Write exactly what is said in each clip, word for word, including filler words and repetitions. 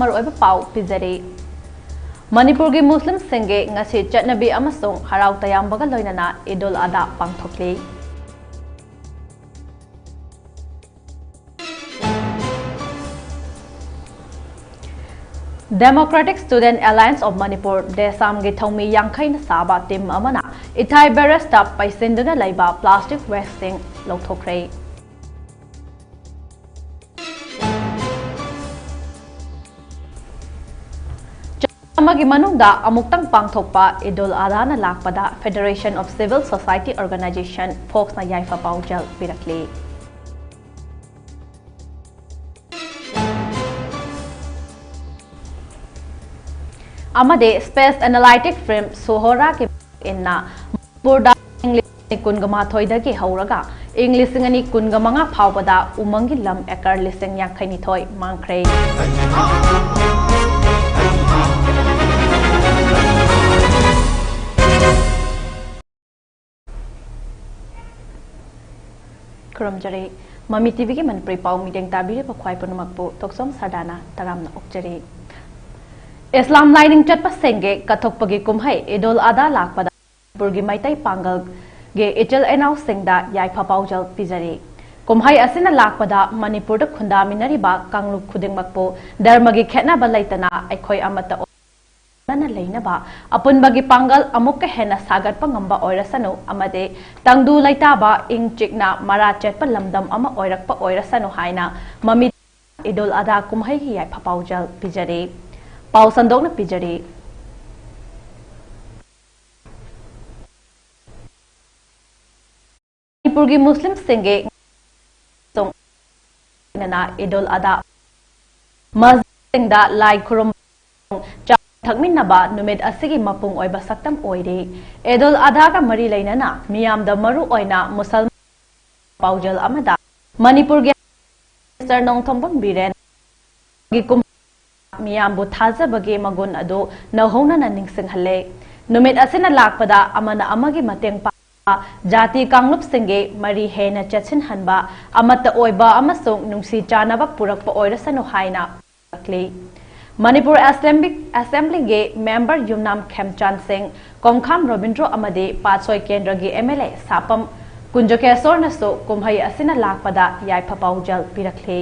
ꯃꯔꯨꯑꯣꯏꯕ ꯄꯥꯎ ꯄꯤꯖꯔꯤ꯫ ꯃꯅꯤꯄꯨꯔꯒꯤ ꯃꯨꯁꯂꯤꯝꯁꯤꯡꯒꯤ ꯉꯁꯤ ꯆꯠꯅꯕꯤ ꯑꯃꯁꯨꯡ ꯍꯔꯥꯎ ꯇꯌꯥꯝꯕꯒ ꯂꯣꯏꯅꯅ ꯏꯗꯨꯜ ꯑꯗꯥ ꯄꯥꯡꯊꯣꯛꯂꯤ꯫ Democratic Student Alliance of Manipur, ꯗꯦꯁꯥꯝꯒꯤ ꯊꯧꯃꯤ ꯌꯥꯡꯈꯩꯅ ꯁꯥꯕ ꯇꯤꯝ ꯑꯃꯅ ꯏꯊꯥꯏ ꯕꯦꯔꯦꯖꯇ ꯄꯩꯁꯤꯟꯗꯨꯅ ꯂꯩꯕ ꯄ꯭ꯂꯥꯁꯇꯤꯛ ꯋꯦꯁꯁꯤꯡ ꯂꯧꯊꯣꯛꯈ꯭ꯔꯦ꯫ ꯆꯍꯤ ꯑꯃꯒꯤ ꯃꯅꯨꯡꯗ ꯑꯃꯨꯛꯇꯪ ꯄꯥꯡꯊꯣꯛꯄ ꯏꯗꯨꯜ ꯑꯗꯥꯅ ꯂꯥꯛꯄꯗ Federation of Civil Society Organization, ꯐꯣꯛꯁꯅ ꯌꯥꯏꯐ ꯄꯥꯎꯖꯦꯜ ꯄꯤꯔꯛꯂꯤ꯫ ꯑꯃꯗꯤ space analytic firm ꯁꯣꯍꯣꯔꯥꯒꯤ ꯃꯇꯨꯡ ꯏꯟꯅ ꯃꯅꯤꯄꯨꯔꯗ ꯏꯪ ꯂꯤꯁꯤꯡ ꯑꯅꯤ ꯀꯨꯟꯒ ꯃꯥꯊꯣꯏꯗꯒꯤ ꯍꯧꯔꯒ ꯏꯪ ꯂꯤꯁꯤꯡ ꯑꯅꯤ ꯀꯨꯟꯒ ꯃꯉꯥ ꯐꯥꯎꯕꯗ ꯎꯃꯪꯒꯤ ꯂꯝ ꯑꯦꯀꯔ ꯂꯤꯁꯤꯡ ꯌꯥꯡꯈꯩ ꯅꯤꯊꯣꯏ ꯃꯥꯡꯈ꯭ꯔꯦ꯫ ꯈꯨꯔꯨꯝꯖꯔꯤ꯫ ꯃꯃꯤ ꯇꯤꯚꯤꯒꯤ ꯃꯅꯤꯄꯨꯔꯤ ꯄꯥꯎ ꯃꯤꯠꯌꯦꯡ ꯇꯥꯕꯤꯔꯤꯕ ꯈ꯭ꯋꯥꯏ ꯄꯨꯝꯅꯃꯛꯄꯨ ꯊꯣꯛꯆꯣꯝ ꯁꯔꯗꯥꯅ ꯇꯔꯥꯝꯅ ꯑꯣꯛꯆꯔꯤ꯫ ꯏꯁꯂꯥꯝ ꯂꯥꯏꯅꯤꯡ ꯆꯠꯄꯁꯤꯡꯒꯤ ꯀꯠꯊꯣꯛꯄꯒꯤ ꯀꯨꯝꯍꯩ ꯏꯗꯨꯜ ꯑꯗꯥ ꯂꯥꯛꯄꯗ ꯃꯅꯤꯄꯨꯔꯒꯤ ꯃꯩꯇꯩ ꯄꯥꯡꯒꯜꯒꯤ ꯏꯆꯤꯜ ꯏꯅꯥꯎꯁꯤꯡꯗ ꯌꯥꯏꯐ ꯄꯥꯎꯖꯦꯜ ꯄꯤꯖꯔꯤ꯫ ꯀꯨꯝꯍꯩ ꯑꯁꯤꯅ ꯂꯥꯛꯄꯗ ꯃꯅꯤꯄꯨꯔꯗ ꯈꯨꯟꯗꯥꯃꯤꯟꯅꯔꯤꯕ ꯀꯥꯡꯂꯨꯞ ꯈꯨꯗꯤꯡꯃꯛꯄꯨ ꯙꯔꯃꯒꯤ ꯈꯦꯠꯅꯕ ꯂꯩꯇꯅ ꯑꯩꯈꯣꯏ ꯑꯃꯠꯇ ꯑꯣꯏꯅ ꯂꯩꯅꯕ, ꯑꯄꯨꯟꯕꯒꯤ ꯄꯥꯡꯒꯜ ꯑꯃꯨꯛꯀ ꯍꯦꯟꯅ ꯁꯥꯒꯠꯄ ꯉꯝꯕ ꯑꯣꯏꯔꯁꯅꯨ ꯑꯃꯗꯤ ꯇꯪꯗꯨ ꯂꯩꯇꯥꯕ, ꯏꯪ ꯆꯤꯛꯅ ꯃꯔꯥ ꯆꯦꯠꯄ ꯂꯝꯗꯝ ꯑꯃ ꯑꯣꯏꯔꯛꯄ ꯑꯣꯏꯔꯁꯅꯨ ꯍꯥꯏꯅ ꯃꯃꯤ ꯏꯗꯨꯜ ꯑꯗꯥ ꯀꯨꯝꯍꯩꯒꯤ ꯌꯥꯏꯐ ꯄꯥꯎꯖꯦꯜ ꯄꯤꯖꯔꯤ꯫ ꯄꯥꯎ ꯁꯟꯗꯣꯛꯅ ꯄꯤꯖꯔꯤ꯫ ꯃꯅꯤꯄꯨꯔꯒꯤ ꯃꯨꯁꯂꯤꯝꯁꯤꯡꯒꯤ ꯏꯗꯨꯜ ꯑꯗꯥ, ꯃꯁꯖꯤꯗꯁꯤꯡꯗ ꯂꯥꯏ ꯈꯨꯔꯨꯝꯕ, ꯆꯥ ꯊꯛꯃꯤꯟꯅꯕ ꯅꯨꯃꯤꯠ ꯑꯁꯤꯒꯤ ꯃꯄꯨꯡ ꯑꯣꯏꯕ ꯁꯛꯇꯝ ꯑꯣꯏꯔꯤ꯫ ꯏꯗꯨꯜ ꯑꯗꯥꯒ ꯃꯔꯤ ꯂꯩꯅꯅ ꯃꯤꯌꯥꯝꯗ ꯃꯔꯨ ꯑꯣꯏꯅ ꯃꯨꯁꯜꯃꯥꯟ ꯄꯥꯎꯖꯦꯜ ꯑꯃꯗ ꯃꯅꯤꯄꯨꯔꯒꯤ ꯃꯤꯅꯤꯁꯇꯔ ꯅꯣꯡꯊꯣꯝꯕꯝ ꯕꯤꯔꯦꯟ ꯒꯤ ꯀꯨꯝ-, ꯃꯤꯌꯥꯝꯕꯨ ꯊꯥꯖꯕꯒꯤ ꯃꯒꯨꯟ ꯑꯗꯨ ꯅꯧꯍꯧꯅꯅ ꯅꯤꯡꯁꯤꯡꯍꯜꯂꯦ꯫ ꯅꯨꯃꯤꯠ ꯑꯁꯤꯅ ꯂꯥꯛꯄꯗ ꯑꯃꯅ ꯑꯃꯒꯤ ꯃꯇꯦꯡ ꯄꯥꯡꯕ, ꯖꯥꯇꯤ ꯀꯥꯡꯂꯨꯞꯁꯤꯡꯒꯤ ꯃꯔꯤ ꯍꯦꯟꯅ ꯆꯦꯠꯁꯤꯟꯍꯟꯕ, ꯑꯃꯠꯇ ꯑꯣꯏꯕ ꯑꯃꯁꯨꯡ ꯅꯨꯡꯁꯤ ꯆꯥꯟꯅꯕ ꯄꯨꯔꯛꯄ ꯑꯣꯏꯔꯁꯅꯨ ꯍꯥꯏꯅ ꯂꯥꯛꯂꯤ꯫ ꯃꯅꯤꯄꯨꯔ ꯑꯦꯁꯦꯝꯕ꯭ꯂꯤ, ꯑꯦꯁꯦꯝꯕ꯭ꯂꯤꯒꯤ ꯃꯦꯝꯕꯔ ꯌꯨꯝꯅꯥꯝ ꯈꯦꯝꯆꯥꯟ ꯁꯤꯡ, ꯀꯣꯡꯈꯥꯝ ꯔꯣꯕꯤꯟꯗ꯭ꯔꯣ ꯑꯃꯗꯤ ꯄꯥꯠꯁꯣꯏ ꯀꯦꯟꯗ꯭ꯔꯒꯤ ꯑꯦꯝ ꯑꯦꯜ ꯑꯦ ꯁꯥꯄꯝ ꯀꯨꯟꯖꯀꯦꯁꯣꯔꯅꯁꯨ ꯀꯨꯝꯍꯩ ꯑꯁꯤꯅ ꯂꯥꯛꯄꯗ ꯌꯥꯏꯐ ꯄꯥꯎꯖꯦꯜ ꯄꯤꯔꯛꯂꯤ꯫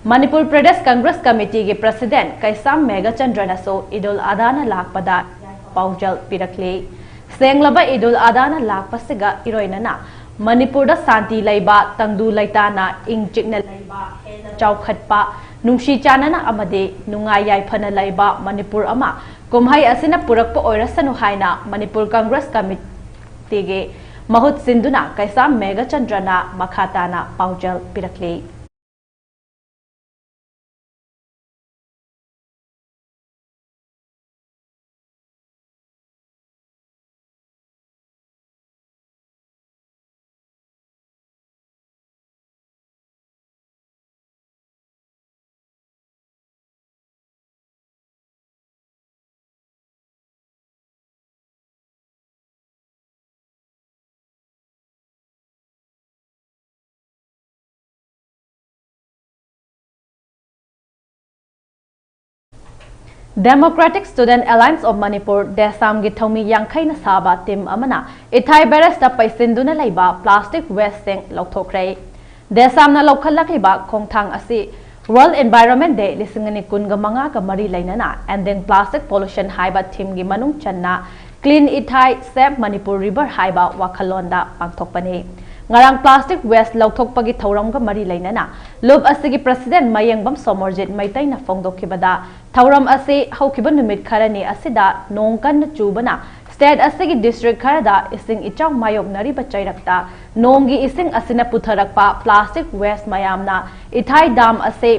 ꯃꯅꯤꯄꯨꯔ ꯄ꯭ꯔꯗꯦꯁ ꯀꯪꯒ꯭ꯔꯦꯁ ꯀꯃꯤꯇꯤꯒꯤ ꯄ꯭ꯔꯁꯤꯗꯦꯟꯠ ꯀꯩꯁꯥꯝ ꯃꯦꯘꯆꯟꯗ꯭ꯔꯅꯁꯨ ꯏꯗꯨꯜ ꯑꯗꯥꯅ ꯂꯥꯛꯄꯗ ꯄꯥꯎꯖꯦꯜ ꯄꯤꯔꯛꯂꯤ꯫ ꯁꯦꯡꯂꯕ ꯏꯗꯨꯜ ꯑꯗꯥꯅ ꯂꯥꯛꯄꯁꯤꯒ ꯏꯔꯣꯏꯅꯅ ꯃꯅꯤꯄꯨꯔꯗ ꯁꯥꯟꯇꯤ ꯂꯩꯕ, ꯇꯪꯗꯨ ꯂꯩꯇꯥꯅ ꯏꯪ ꯆꯤꯛꯅ ꯂꯩꯕ, ꯍꯦꯟꯅ ꯆꯥꯎꯈꯠꯄ, ꯅꯨꯡꯁꯤ ꯆꯥꯟꯅꯅ ꯑꯃꯗꯤ ꯅꯨꯡꯉꯥꯏ ꯌꯥꯏꯐꯅ ꯂꯩꯕ ꯃꯅꯤꯄꯨꯔ ꯑꯃ ꯀꯨꯝꯍꯩ ꯑꯁꯤꯅ ꯄꯨꯔꯛꯄ ꯑꯣꯏꯔꯁꯅꯨ ꯍꯥꯏꯅ ꯃꯅꯤꯄꯨꯔ ꯀꯪꯒ꯭ꯔꯦꯁ ꯀꯃꯤꯇꯤꯒꯤ ꯃꯍꯨꯠ ꯁꯤꯟꯗꯨꯅ ꯀꯩꯁꯥꯝ ꯃꯦꯘꯆꯟꯗ꯭ꯔꯅ ꯃꯈꯥ ꯇꯥꯅ ꯄꯥꯎꯖꯦꯜ ꯄꯤꯔꯛꯂꯤ꯫ Democratic Student Alliance of Manipur, ꯗꯦꯁꯥꯝꯒꯤ ꯊꯧꯃꯤ ꯌꯥꯡꯈꯩꯅ ꯁꯥꯕ ꯇꯤꯝ ꯑꯃꯅ ꯏꯊꯥꯏ ꯕꯦꯔꯦꯖꯇ ꯄꯩꯁꯤꯟꯗꯨꯅ ꯂꯩꯕ ꯄ꯭ꯂꯥꯁꯇꯤꯛ ꯋꯦꯁꯁꯤꯡ ꯂꯧꯊꯣꯛꯈ꯭ꯔꯦ꯫ ꯗꯦꯁꯥꯝꯅ ꯂꯧꯈꯠꯂꯛꯂꯤꯕ ꯈꯣꯡꯊꯥꯡ ꯑꯁꯤ World Environment Day ꯂꯤꯁꯤꯡ ꯑꯅꯤ ꯀꯨꯟꯒ ꯃꯉꯥꯒ ꯃꯔꯤ ꯂꯩꯅꯅ Ending Plastic Pollution ꯍꯥꯏꯕ ꯊꯤꯝꯒꯤ ꯃꯅꯨꯡ ꯆꯟꯅ Clean Ithai, Save Manipur River ꯍꯥꯏꯕ ꯋꯥꯈꯜꯂꯣꯟꯗ ꯄꯥꯡꯊꯣꯛꯄꯅꯤ꯫ ꯉꯔꯥꯡ ꯄ꯭ꯂꯥꯁꯇꯤꯛ ꯋꯦꯁ ꯂꯧꯊꯣꯛꯄꯒꯤ ꯊꯧꯔꯝꯒ ꯃꯔꯤ ꯂꯩꯅꯅ ꯂꯨꯞ ꯑꯁꯤꯒꯤ ꯄ꯭ꯔꯁꯤꯗꯦꯟꯠ ꯃꯌꯦꯡꯕꯝ ꯁꯣꯃꯣꯔꯖꯤꯠ ꯃꯩꯇꯩꯅ ꯐꯣꯡꯗꯣꯛꯈꯤꯕꯗ, ꯊꯧꯔꯝ ꯑꯁꯤ ꯍꯧꯈꯤꯕ ꯅꯨꯃꯤꯠ ꯈꯔꯅꯤ ꯑꯁꯤꯗ ꯅꯣꯡ ꯀꯟꯅ ꯆꯨꯕꯅ ꯁ꯭ꯇꯦꯠ ꯑꯁꯤꯒꯤ ꯗꯤꯁꯇ꯭ꯔꯤꯛ ꯈꯔꯗ ꯏꯁꯤꯡ ꯏꯆꯥꯎ ꯃꯥꯌꯣꯛꯅꯔꯤꯕ ꯆꯩꯔꯛꯇ ꯅꯣꯡꯒꯤ ꯏꯁꯤꯡ ꯑꯁꯤꯅ ꯄꯨꯊꯔꯛꯄ ꯄ꯭ꯂꯥꯁꯇꯤꯛ ꯋꯦꯁ ꯃꯌꯥꯝꯅ ꯏꯊꯥꯏ ꯗꯥꯝ ꯑꯁꯤ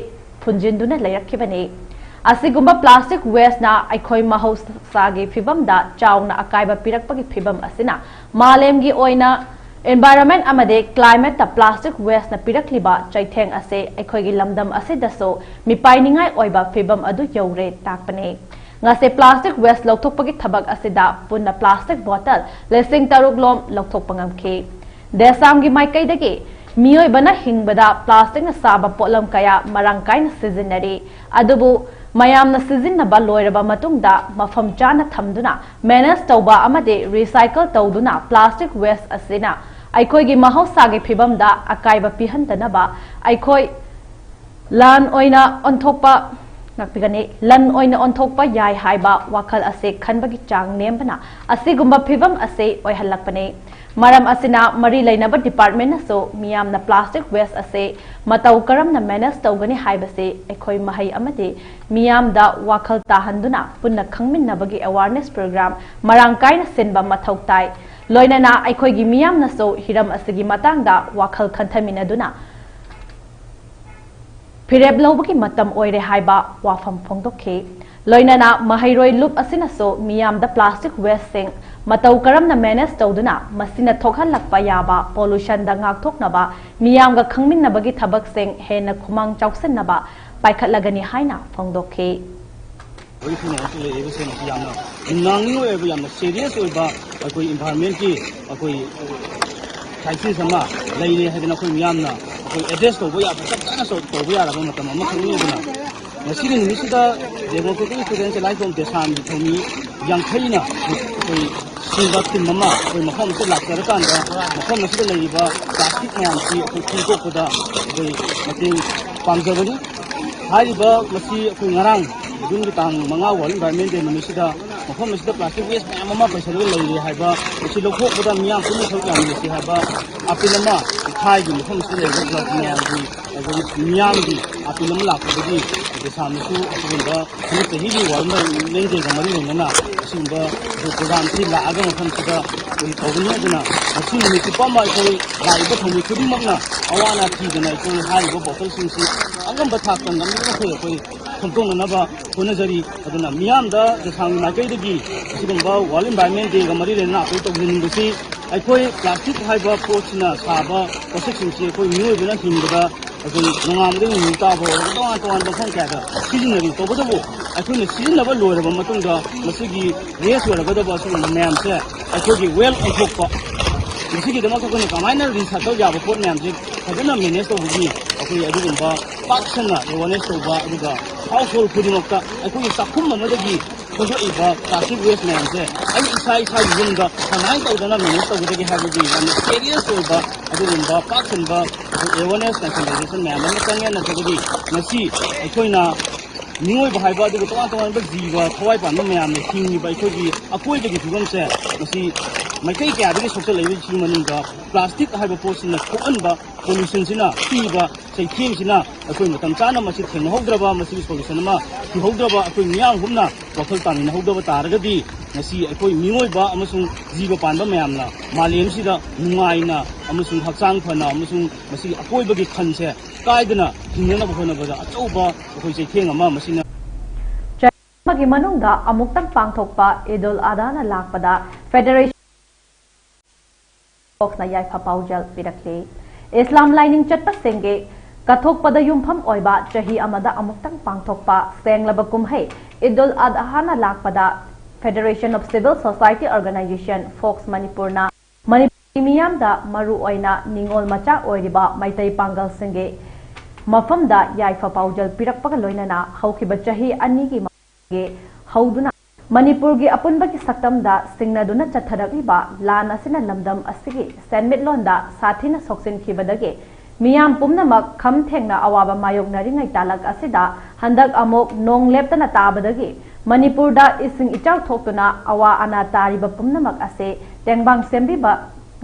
ꯐꯨꯟꯖꯤꯟꯗꯨꯅ ꯂꯩꯔꯛꯈꯤꯕꯅꯤ꯫ ꯑꯁꯤꯒꯨꯝꯕ ꯄ꯭ꯂꯥꯁꯇꯤꯛ ꯋꯦꯁꯅ ꯑꯩꯈꯣꯏ ꯃꯍꯧꯁꯥꯒꯤ ꯐꯤꯕꯝꯗ ꯆꯥꯎꯅ ꯑꯀꯥꯏꯕ ꯄꯤꯔꯛꯄꯒꯤ ꯐꯤꯕꯝ ꯑꯁꯤꯅ ꯃꯥꯂꯦꯝꯒꯤ ꯑꯣꯏꯅ ꯏꯟꯚꯥꯏꯔꯟꯃꯦꯟꯠ ꯑꯃꯗꯤ ꯀ꯭ꯂꯥꯏꯃꯦꯠꯇ ꯄ꯭ꯂꯥꯁꯇꯤꯛ ꯋꯦꯁꯅ ꯄꯤꯔꯛꯂꯤꯕ ꯆꯩꯊꯦꯡ ꯑꯁꯤ ꯑꯩꯈꯣꯏꯒꯤ ꯂꯝꯗꯝ ꯑꯁꯤꯗꯁꯨ ꯃꯤꯄꯥꯏꯅꯤꯡꯉꯥꯏ ꯑꯣꯏꯕ ꯐꯤꯕꯝ ꯑꯗꯨ ꯌꯧꯔꯦ ꯇꯥꯛꯄꯅꯤ꯫ ꯉꯁꯤ ꯄ꯭ꯂꯥꯁꯇꯤꯛ ꯋꯦꯁ ꯂꯧꯊꯣꯛꯄꯒꯤ ꯊꯕꯛ ꯑꯁꯤꯗ ꯄꯨꯟꯅ ꯄ꯭ꯂꯥꯁꯇꯤꯛ ꯕꯣꯇꯜ ꯂꯤꯁꯤꯡ ꯇꯔꯨꯛ ꯂꯣꯝ ꯂꯧꯊꯣꯛꯄ ꯉꯝꯈꯤ꯫ ꯗꯦꯁꯥꯝꯒꯤ ꯃꯥꯏꯀꯩꯗꯒꯤ ꯃꯤꯑꯣꯏꯕꯅ ꯍꯤꯡꯕꯗ ꯄ꯭ꯂꯥꯁꯇꯤꯛꯅ ꯁꯥꯕ ꯄꯣꯠꯂꯝ ꯀꯌꯥ ꯃꯔꯥꯡ ꯀꯥꯏꯅ ꯁꯤꯖꯤꯟꯅꯔꯤ, ꯑꯗꯨꯕꯨ ꯃꯌꯥꯝꯅ ꯁꯤꯖꯤꯟꯅꯕ ꯂꯣꯏꯔꯕ ꯃꯇꯨꯡꯗ ꯃꯐꯝ ꯆꯥꯅ ꯊꯝꯗꯨꯅ manage ꯇꯧꯕ ꯑꯃꯗꯤ recycle ꯇꯧꯗꯨꯅ plastic waste ꯑꯁꯤꯅ ꯑꯩꯈꯣꯏꯒꯤ ꯃꯍꯧꯁꯥꯒꯤ ꯐꯤꯕꯝꯗ ꯑꯀꯥꯏꯕ ꯄꯤꯍꯟꯗꯅꯕ ꯑꯩꯈꯣꯏ ꯂꯟ ꯑꯣꯏꯅ ꯑꯣꯟꯊꯣꯛꯄ ꯉꯥꯛꯄꯤꯒꯅꯤ꯫ ꯂꯟ ꯑꯣꯏꯅ ꯑꯣꯟꯊꯣꯛꯄ ꯌꯥꯏ ꯍꯥꯏꯕ ꯋꯥꯈꯜ ꯑꯁꯤ ꯈꯟꯕꯒꯤ ꯆꯥꯡ ꯅꯦꯝꯕꯅ ꯑꯁꯤꯒꯨꯝꯕ ꯐꯤꯕꯝ ꯑꯁꯤ ꯑꯣꯏꯍꯜꯂꯛꯄꯅꯤ꯫ ꯃꯔꯝ ꯑꯁꯤꯅ ꯃꯔꯤ ꯂꯩꯅꯕ departmentꯅꯁꯨ ꯃꯤꯌꯥꯝꯅ plastic waste ꯑꯁꯤ ꯃꯇꯧ ꯀꯔꯝꯅ manage ꯇꯧꯒꯅꯤ ꯍꯥꯏꯕꯁꯤ ꯑꯩꯈꯣꯏ ꯃꯍꯩ ꯑꯃꯗꯤ ꯃꯤꯌꯥꯝꯗ ꯋꯥꯈꯜ ꯇꯥꯍꯟꯗꯨꯅ ꯄꯨꯟꯅ ꯈꯪꯃꯤꯟꯅꯕꯒꯤ awareness program ꯃꯔꯥꯡ ꯀꯥꯏꯅ ꯁꯤꯟꯕ ꯃꯊꯧ ꯇꯥꯏ꯫ ꯂꯣꯏꯅꯅ ꯑꯩꯈꯣꯏꯒꯤ ꯃꯤꯌꯥꯝꯅꯁꯨ ꯍꯤꯔꯝ ꯑꯁꯤꯒꯤ ꯃꯇꯥꯡꯗ ꯋꯥꯈꯜ ꯈꯟꯊꯃꯤꯟꯅꯗꯨꯅ ꯐꯤꯔꯦꯞ ꯂꯧꯕꯒꯤ ꯃꯇꯝ ꯑꯣꯏꯔꯦ ꯍꯥꯏꯕ ꯋꯥꯐꯝ ꯐꯣꯡꯗꯣꯛꯈꯤ꯫ ꯂꯣꯏꯅꯅ ꯃꯍꯩꯔꯣꯏ ꯂꯨꯞ ꯑꯁꯤꯅꯁꯨ ꯃꯤꯌꯥꯝꯗ plastic wasteꯁꯤꯡ ꯃꯇꯧ ꯀꯔꯝꯅ manage ꯇꯧꯗꯨꯅ ꯃꯁꯤꯅ ꯊꯣꯛꯍꯜꯂꯛꯄ ꯌꯥꯕ pollutionꯗ ꯉꯥꯛꯊꯣꯛꯅꯕ ꯃꯤꯌꯥꯝꯒ ꯈꯪꯃꯤꯟꯅꯕꯒꯤ ꯊꯕꯛꯁꯤꯡ ꯍꯦꯟꯅ ꯈꯨꯃꯥꯡ ꯆꯥꯎꯁꯤꯟꯅꯕ ꯄꯥꯏꯈꯠꯂꯒꯅꯤ ꯍꯥꯏꯅ ꯐꯣꯡꯗꯣꯛꯈꯤ꯫ ꯍꯧꯖꯤꯛ ꯑꯩꯈꯣꯏꯅ ꯍꯧꯖꯤꯛ ꯂꯩꯔꯤꯕꯁꯦ ꯃꯁꯤ ꯌꯥꯝꯅ ꯅꯨꯡꯅꯥꯡꯅꯤꯡ ꯑꯣꯏꯕ, ꯌꯥꯝꯅ serious ꯑꯣꯏꯕ ꯑꯩꯈꯣꯏ environmentꯀꯤ ꯑꯩꯈꯣꯏ crisis ꯑꯃ ꯂꯩꯔꯦ ꯍꯥꯏꯗꯅ ꯑꯩꯈꯣꯏ ꯃꯤꯌꯥꯝꯅ ꯑꯩꯈꯣꯏ address ꯇꯧꯕ ꯌꯥꯕ, ꯆꯞ ꯆꯥꯅ ꯇꯧ-, ꯇꯧꯕ ꯌꯥꯔꯕ ꯃꯇꯝ ꯑꯃꯈꯛꯅꯤ꯫ ꯑꯗꯨꯅ ꯉꯁꯤꯒꯤ ꯅꯨꯃꯤꯠꯁꯤꯗ Democratic Student Alliance of Desam ꯊꯧꯃꯤ ꯌꯥꯡꯈꯩꯅ ꯑꯩꯈꯣꯏ ꯁꯤꯟꯕ team ꯑꯃ ꯑꯩꯈꯣꯏ ꯃꯐꯝ ꯑꯁꯤꯗ ꯂꯥꯛꯆꯔꯀꯥꯟꯗ ꯃꯐꯝ ꯑꯁꯤꯗ ꯂꯩꯔꯤꯕ plastic ꯃꯌꯥꯝꯁꯤ ꯑꯩꯈꯣꯏ ꯈꯣꯝꯗꯣꯛꯄꯗ ꯑꯩꯈꯣꯏ ꯃꯇꯦꯡ ꯄꯥꯡꯖꯕꯅꯤ꯫ ꯍꯥꯏꯔꯤꯕ ꯃꯁꯤ ꯑꯩꯈꯣꯏ ꯉꯔꯥꯡ ꯖꯨꯟꯒꯤ ꯇꯥꯡ ꯃꯉꯥ World Environment Day ꯅꯨꯃꯤꯠꯁꯤꯗ ꯃꯐꯝ ꯑꯁꯤꯗ plastic waste ꯃꯌꯥꯝ ꯑꯃ ꯄꯩꯁꯜꯂꯒ ꯂꯩꯔꯦ ꯍꯥꯏꯕ, ꯃꯁꯤ ꯂꯧꯊꯣꯛꯄꯗ ꯃꯤꯌꯥꯝ ꯄꯨꯟꯅ ꯁꯔꯨꯛ ꯌꯥꯃꯤꯟꯅꯁꯤ ꯍꯥꯏꯕ appeal ꯑꯃ ꯏꯝꯐꯥꯜꯒꯤ ꯃꯐꯝ ꯑꯁꯤꯗ ꯂꯩꯔꯤꯕ club ꯃꯌꯥꯝꯒꯤ, ꯑꯗꯒꯤ ꯃꯤꯌꯥꯝꯒꯤ appeal ꯑꯃ ꯂꯥꯛꯄꯗꯒꯤ ꯗꯦꯁꯥꯝꯅꯁꯨ ꯑꯁꯤꯒꯨꯝꯕ ꯍꯟꯗꯛ ꯆꯍꯤꯒꯤ World Environment Dayꯒ ꯃꯔꯤ ꯂꯩꯅꯅ ꯑꯁꯤꯒꯨꯝꯕ program ꯑꯁꯤ ꯂꯥꯛꯑꯒ ꯃꯐꯝꯁꯤꯗ ꯑꯩꯈꯣꯏ ꯇꯧꯒꯅꯤ꯫ ꯑꯗꯨꯅ ꯉꯁꯤ ꯅꯨꯃꯤꯠ ꯆꯨꯞꯄ ꯑꯃ ꯑꯩꯈꯣꯏ ꯂꯥꯛꯏꯕ ꯊꯧꯃꯤ ꯈꯨꯗꯤꯡꯃꯛꯅ ꯑꯋꯥ ꯑꯅꯥ ꯊꯤꯗꯅ ꯑꯩꯈꯣꯏ ꯍꯥꯏꯔꯤꯕ bottleꯁꯤꯡꯁꯤ ꯑꯉꯝꯕ ꯊꯥꯛꯇ ꯉꯝꯂꯤꯕ ꯃꯈꯩ ꯑꯩꯈꯣꯏ ꯈꯣꯝꯗꯣꯛꯅꯅꯕ ꯍꯣꯠꯅꯖꯔꯤ꯫ ꯑꯗꯨꯅ ꯃꯤꯌꯥꯝꯗ ꯗꯦꯁꯥꯝꯒꯤ ꯃꯥꯏꯀꯩꯗꯒꯤ ꯑꯁꯤꯒꯨꯝꯕ World Environment Dayꯒ ꯃꯔꯤ ꯂꯩꯅꯅ ꯑꯩꯈꯣꯏ ꯇꯧꯖꯅꯤꯡꯕꯁꯤ ꯑꯩꯈꯣꯏ plastic ꯍꯥꯏꯕ ꯄꯣꯠꯁꯤꯅ ꯁꯥꯕ ꯄꯣꯠꯁꯛꯁꯤꯡꯁꯤ ꯑꯩꯈꯣꯏ ꯃꯤꯑꯣꯏꯕꯅ ꯍꯤꯡꯕꯗ ꯑꯩꯈꯣꯏ ꯅꯣꯡꯉꯥꯟꯕꯗꯒꯤ ꯅꯨꯃꯤꯠ ꯇꯥꯕ ꯑꯣꯏꯔꯒ ꯇꯣꯉꯥꯟ ꯇꯣꯉꯥꯟꯕ ꯃꯐꯝ ꯀꯌꯥꯗ ꯁꯤꯖꯤꯟꯅꯔꯤ꯫ ꯇꯧꯕꯇꯕꯨ ꯑꯩꯈꯣꯏꯅ ꯁꯤꯖꯤꯟꯅꯕ ꯂꯣꯏꯔꯕ ꯃꯇꯨꯡꯗ ꯃꯁꯤꯒꯤ waste ꯑꯣꯏꯔꯒꯗꯕ ꯑꯁꯤꯒꯨꯝꯕ ꯃꯌꯥꯝꯁꯦ ꯑꯩꯈꯣꯏꯒꯤ waste ꯑꯣꯟꯊꯣꯛꯄ, ꯃꯁꯤꯒꯤꯗꯃꯛꯇ ꯑꯩꯈꯣꯏꯅ ꯀꯃꯥꯏꯅ recycle ꯌꯥꯕ ꯄꯣꯠ ꯃꯌꯥꯝꯁꯦ ꯐꯖꯅ manage ꯇꯧꯕꯒꯤ ꯑꯩꯈꯣꯏ ꯑꯗꯨꯒꯨꯝꯕ ꯄꯥꯛ ꯁꯟꯅ awareness ꯇꯧꯕ, ꯑꯗꯨꯒ ꯍꯥꯎꯁ ꯍꯣꯜ ꯈꯨꯗꯤꯡꯃꯛꯇ ꯑꯩꯈꯣꯏꯒꯤ ꯆꯥꯛꯈꯨꯝ ꯑꯃꯗꯒꯤ ꯊꯣꯛꯂꯛꯏꯕ ꯄ꯭ꯂꯥꯁꯇꯤꯛ ꯋꯦꯁ ꯃꯌꯥꯝꯁꯦ ꯑꯩ ꯏꯁꯥ ꯏꯁꯥꯒꯤ ꯌꯨꯝꯗ ꯀꯃꯥꯏꯅ ꯇꯧꯗꯅ ꯃꯦꯅꯦꯖ ꯇꯧꯒꯗꯒꯦ ꯍꯥꯏꯕꯒꯤ ꯌꯥꯝꯅ ꯁꯦꯔꯤꯌꯁ ꯑꯣꯏꯕ ꯑꯗꯨꯒꯨꯝꯕ ꯄꯥꯛ ꯆꯟꯕ ꯑꯦꯋꯦꯔꯅꯦꯁ ꯀꯟꯁꯤꯌꯟꯁꯥꯏꯖꯦꯁꯟ ꯃꯌꯥꯝ ꯑꯃ ꯆꯪꯉꯦ꯫ ꯅꯠꯇ꯭ꯔꯒꯗꯤ ꯉꯁꯤ ꯑꯩꯈꯣꯏꯅ ꯃꯤꯑꯣꯏꯕ ꯍꯥꯏꯕ ꯑꯗꯨꯒ ꯇꯣꯉꯥꯟ ꯇꯣꯉꯥꯟꯕ ꯖꯤꯕ ꯊꯋꯥꯏ ꯄꯥꯟꯕ ꯃꯌꯥꯝꯅ ꯍꯤꯡꯉꯤꯕ ꯑꯩꯈꯣꯏꯒꯤ ꯑꯀꯣꯏꯕꯒꯤ ꯐꯤꯕꯝꯁꯦ ꯉꯁꯤ ꯃꯥꯏꯀꯩ ꯀꯌꯥꯗꯒꯤ ꯁꯣꯛꯆꯜꯂꯛꯏꯕꯁꯤꯒꯤ ꯃꯅꯨꯡꯗ ꯄ꯭ꯂꯥꯁꯇꯤꯛ ꯍꯥꯏꯕ ꯄꯣꯠꯁꯤꯅ ꯊꯣꯛꯍꯟꯕ ꯄꯣꯂꯨꯁꯟꯁꯤꯅ ꯄꯤꯕ ꯆꯩꯊꯦꯡꯁꯤꯅ ꯑꯩꯈꯣꯏ ꯃꯇꯝ ꯆꯥꯅ ꯃꯁꯤ ꯊꯦꯡꯅꯍꯧꯗ꯭ꯔꯕ, ꯃꯁꯤꯒꯤ ꯁꯣꯂꯨꯁꯟ ꯑꯃ ꯊꯤꯍꯧꯗ꯭ꯔꯕ, ꯑꯩꯈꯣꯏ ꯃꯤꯌꯥꯝ ꯄꯨꯝꯅ ꯋꯥꯈꯜ ꯇꯥꯃꯤꯟꯅꯍꯧꯗꯕ ꯇꯥꯔꯒꯗꯤ ꯉꯁꯤ ꯑꯩꯈꯣꯏ ꯃꯤꯑꯣꯏꯕ ꯑꯃꯁꯨꯡ ꯖꯤꯕ ꯄꯥꯟꯕ ꯃꯌꯥꯝꯅ ꯃꯥꯂꯦꯝꯁꯤꯗ ꯅꯨꯡꯉꯥꯏꯅ ꯑꯃꯁꯨꯡ ꯍꯛꯆꯥꯡ ꯐꯅ ꯑꯃꯁꯨꯡ ꯃꯁꯤꯒꯤ ꯑꯀꯣꯏꯕꯒꯤ ꯈꯟꯁꯦ ꯀꯥꯏꯗꯅ ꯍꯤꯡꯅꯅꯕ ꯍꯣꯠꯅꯕꯗ ꯑꯆꯧꯕ ꯑꯩꯈꯣꯏ ꯆꯩꯊꯦꯡ ꯑꯃ ꯃꯁꯤꯅ ꯑꯃꯒꯤ ꯃꯅꯨꯡꯗ ꯑꯃꯨꯛꯇꯪ ꯄꯥꯡꯊꯣꯛꯄ ꯏꯗꯨꯜ ꯑꯗꯥꯅ ꯂꯥꯛꯄꯗ ꯐꯦꯗꯔꯦꯁꯟ ꯐꯣꯛꯁꯅ ꯌꯥꯏꯐ ꯄꯥꯎꯖꯦꯜ ꯄꯤꯔꯛꯂꯤ꯫ ꯏꯁꯂꯥꯝ ꯂꯥꯏꯅꯤꯡ ꯆꯠꯄꯁꯤꯡꯒꯤ ꯀꯠꯊꯣꯛꯄꯗ ꯌꯨꯝꯐꯝ ꯑꯣꯏꯕ ꯆꯍꯤ ꯑꯃꯗ ꯑꯃꯨꯛꯇꯪ ꯄꯥꯡꯊꯣꯛꯄ ꯁꯦꯡꯂꯕ ꯀꯨꯝꯍꯩ ꯏꯗꯨꯜ ꯑꯗꯍꯥꯅ ꯂꯥꯛꯄꯗ Federation of Civil Society Organization, fox ꯃꯅꯤꯄꯨꯔꯅ ꯃꯅꯤꯄꯨꯔꯤ ꯃꯤꯌꯥꯝꯗ ꯃꯔꯨ ꯑꯣꯏꯅ ꯅꯤꯉꯣꯜ ꯃꯆꯥ ꯑꯣꯏꯔꯤꯕ ꯃꯩꯇꯩ ꯄꯥꯡꯒꯜꯁꯤꯡꯒꯤ ꯃꯐꯝꯗ ꯌꯥꯏꯐ ꯄꯥꯎꯖꯦꯜ ꯄꯤꯔꯛꯄꯒ ꯂꯣꯏꯅꯅ ꯍꯧꯈꯤꯕ ꯆꯍꯤ ꯑꯅꯤꯒꯤ ꯃꯃꯥꯡꯗꯒꯤ ꯍꯧꯗꯨꯅ ꯃꯅꯤꯄꯨꯔꯒꯤ ꯑꯄꯨꯟꯕꯒꯤ ꯁꯛꯇꯝꯗ ꯁꯤꯡꯅꯗꯨꯅ ꯆꯠꯊꯔꯛꯂꯤꯕ ꯂꯥꯟ ꯑꯁꯤꯅ ꯂꯝꯗꯝ ꯑꯁꯤꯒꯤ ꯁꯦꯟꯃꯤꯠꯂꯣꯟꯗ ꯁꯥꯊꯤꯅ ꯁꯣꯛꯆꯤꯟꯈꯤꯕꯗꯒꯤ ꯃꯤꯌꯥꯝ ꯄꯨꯝꯅꯃꯛ ꯈꯝ ꯊꯦꯡꯅ ꯑꯋꯥꯕ ꯃꯥꯌꯣꯛꯅꯔꯤꯉꯩ ꯇꯥꯂꯛ ꯑꯁꯤꯗ ꯍꯟꯗꯛ ꯑꯃꯨꯛ ꯅꯣꯡ ꯂꯦꯞꯇꯅ ꯇꯥꯕꯗꯒꯤ ꯃꯅꯤꯄꯨꯔꯗ ꯏꯁꯤꯡ ꯏꯆꯥꯎ ꯊꯣꯛꯇꯨꯅ ꯑꯋꯥ ꯑꯅꯥ ꯇꯥꯔꯤꯕ ꯄꯨꯝꯅꯃꯛ ꯑꯁꯤ ꯇꯦꯡꯕꯥꯡ ꯁꯦꯝꯕꯤꯕ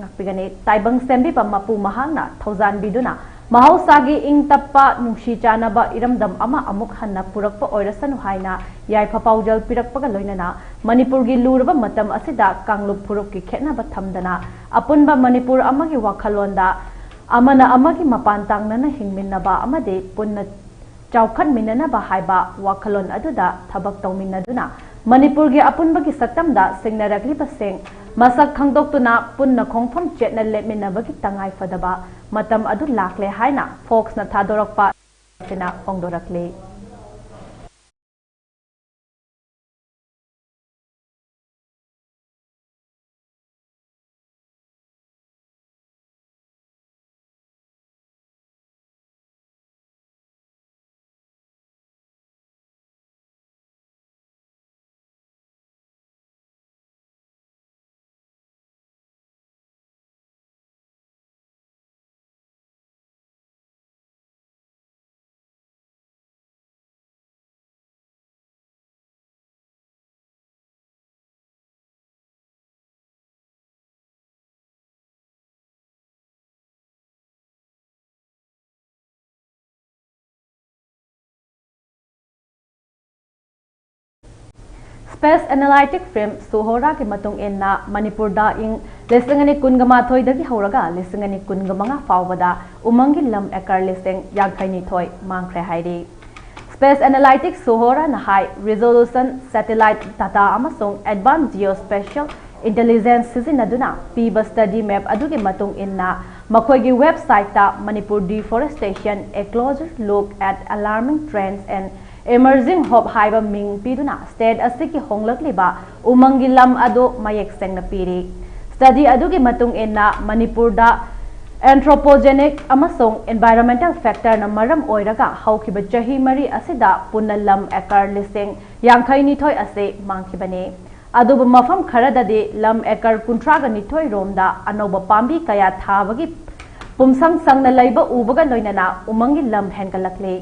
ꯉꯥꯛꯄꯤꯒꯅꯤ꯫ ꯇꯥꯏꯕꯪ ꯁꯦꯝꯕꯤꯕ ꯃꯄꯨ ꯃꯍꯥꯛꯅ ꯊꯧꯖꯥꯟꯕꯤꯗꯨꯅ ꯃꯍꯧꯁꯥꯒꯤ ꯏꯪ ꯇꯞꯄ, ꯅꯨꯡꯁꯤ ꯆꯥꯟꯅꯕ ꯏꯔꯝꯗꯝ ꯑꯃ ꯑꯃꯨꯛ ꯍꯟꯅ ꯄꯨꯔꯛꯄ ꯑꯣꯏꯔꯁꯅꯨ ꯍꯥꯏꯅ ꯌꯥꯏꯐ ꯄꯥꯎꯖꯦꯜ ꯄꯤꯔꯛꯄꯒ ꯂꯣꯏꯅꯅ ꯃꯅꯤꯄꯨꯔꯒꯤ ꯂꯨꯔꯕ ꯃꯇꯝ ꯑꯁꯤꯗ ꯀꯥꯡꯂꯨꯞ ꯐꯨꯔꯨꯞꯀꯤ ꯈꯦꯠꯅꯕ ꯊꯝꯗꯅ ꯑꯄꯨꯟꯕ ꯃꯅꯤꯄꯨꯔ ꯑꯃꯒꯤ ꯋꯥꯈꯜꯂꯣꯟꯗ ꯑꯃꯅ ꯑꯃꯒꯤ ꯃꯄꯥꯟ ꯇꯥꯡꯅꯅ ꯍꯤꯡꯃꯤꯟꯅꯕ ꯑꯃꯗꯤ ꯄꯨꯟꯅ ꯆꯥꯎꯈꯠꯃꯤꯟꯅꯅꯕ ꯍꯥꯏꯕ ꯋꯥꯈꯜꯂꯣꯟ ꯑꯗꯨꯗ ꯊꯕꯛ ꯇꯧꯃꯤꯟꯅꯗꯨꯅ ꯃꯅꯤꯄꯨꯔꯒꯤ ꯑꯄꯨꯟꯕꯒꯤ ꯁꯛꯇꯝꯗ ꯁꯤꯡꯅꯔꯛꯂꯤꯕꯁꯤꯡ ꯃꯁꯛ ꯈꯪꯗꯣꯛꯇꯨꯅ ꯄꯨꯟꯅ ꯈꯣꯡꯐꯝ ꯆꯦꯠꯅ ꯂꯦꯞꯃꯤꯟꯅꯕꯒꯤ ꯇꯉꯥꯏꯐꯗꯕ ꯃꯇꯝ ꯑꯗꯨ ꯂꯥꯛꯂꯦ ꯍꯥꯏꯅ ꯐꯣꯛꯁꯅ ꯊꯥꯗꯣꯔꯛꯄ ꯑꯁꯤꯅ ꯐꯣꯡꯗꯣꯔꯛꯂꯤ꯫ Space Analytic Firm Suhora ꯒꯤ ꯃꯇꯨꯡ ꯏꯟꯅ ꯃꯅꯤꯄꯨꯔꯗ ꯏꯪ ꯂꯤꯁꯤꯡ ꯑꯅꯤ ꯀꯨꯟꯒ ꯃꯥꯊꯣꯏꯗꯒꯤ ꯍꯧꯔꯒ ꯂꯤꯁꯤꯡ ꯑꯅꯤ ꯀꯨꯟꯒ ꯃꯉꯥ ꯐꯥꯎꯕꯗ ꯎꯃꯪꯒꯤ ꯂꯝ ꯑꯦꯀꯔ ꯂꯤꯁꯤꯡ ꯌꯥꯡꯈꯩ ꯅꯤꯊꯣꯏ ꯃꯥꯡꯈ꯭ꯔꯦ ꯍꯥꯏꯔꯤ꯫ Space Analytic Suhora ꯅ ꯍꯥꯏ, resolution satellite data ꯑꯃꯁꯨꯡ advanced geospatial intelligence ꯁꯤꯖꯤꯟꯅꯗꯨꯅ ꯄꯤꯕ study map ꯑꯗꯨꯒꯤ ꯃꯇꯨꯡ ꯏꯟꯅ ꯃꯈꯣꯏꯒꯤ website ꯇ Manipur Deforestation: A Closer Look at Alarming Trends and Emerging Hope ꯍꯥꯏꯕ ꯃꯤꯡ ꯄꯤꯗꯨꯅ state ꯑꯁꯤꯒꯤ ꯍꯣꯡꯂꯛꯂꯤꯕ ꯎꯃꯪꯒꯤ ꯂꯝ ꯑꯗꯨ ꯃꯌꯦꯛ ꯁꯦꯡꯅ ꯄꯤꯔꯤ꯫ Study ꯑꯗꯨꯒꯤ ꯃꯇꯨꯡ ꯏꯟꯅ ꯃꯅꯤꯄꯨꯔꯗ anthropogenic ꯑꯃꯁꯨꯡ environmental factor ꯅ ꯃꯔꯝ ꯑꯣꯏꯔꯒ ꯍꯧꯈꯤꯕ ꯆꯍꯤ ꯃꯔꯤ ꯑꯁꯤꯗ ꯄꯨꯟꯅ ꯂꯝ ꯑꯦꯀꯔ ꯂꯤꯁꯤꯡ ꯌꯥꯡꯈꯩ ꯅꯤꯊꯣꯏ ꯑꯁꯤ ꯃꯥꯡꯈꯤꯕꯅꯤ꯫ ꯑꯗꯨꯕꯨ ꯃꯐꯝ ꯈꯔꯗꯗꯤ ꯂꯝ ꯑꯦꯀꯔ ꯀꯨꯟꯊ꯭ꯔꯥꯒ ꯅꯤꯊꯣꯏ ꯔꯣꯝꯗ ꯑꯅꯧꯕ ꯄꯥꯝꯕꯤ ꯀꯌꯥ ꯊꯥꯕꯒꯤ ꯄꯨꯝꯁꯪ ꯁꯪꯅ ꯂꯩꯕ ꯎꯕꯒ ꯂꯣꯏꯅꯅ ꯎꯃꯪꯒꯤ ꯂꯝ ꯍꯦꯟꯒꯠꯂꯛꯂꯤ꯫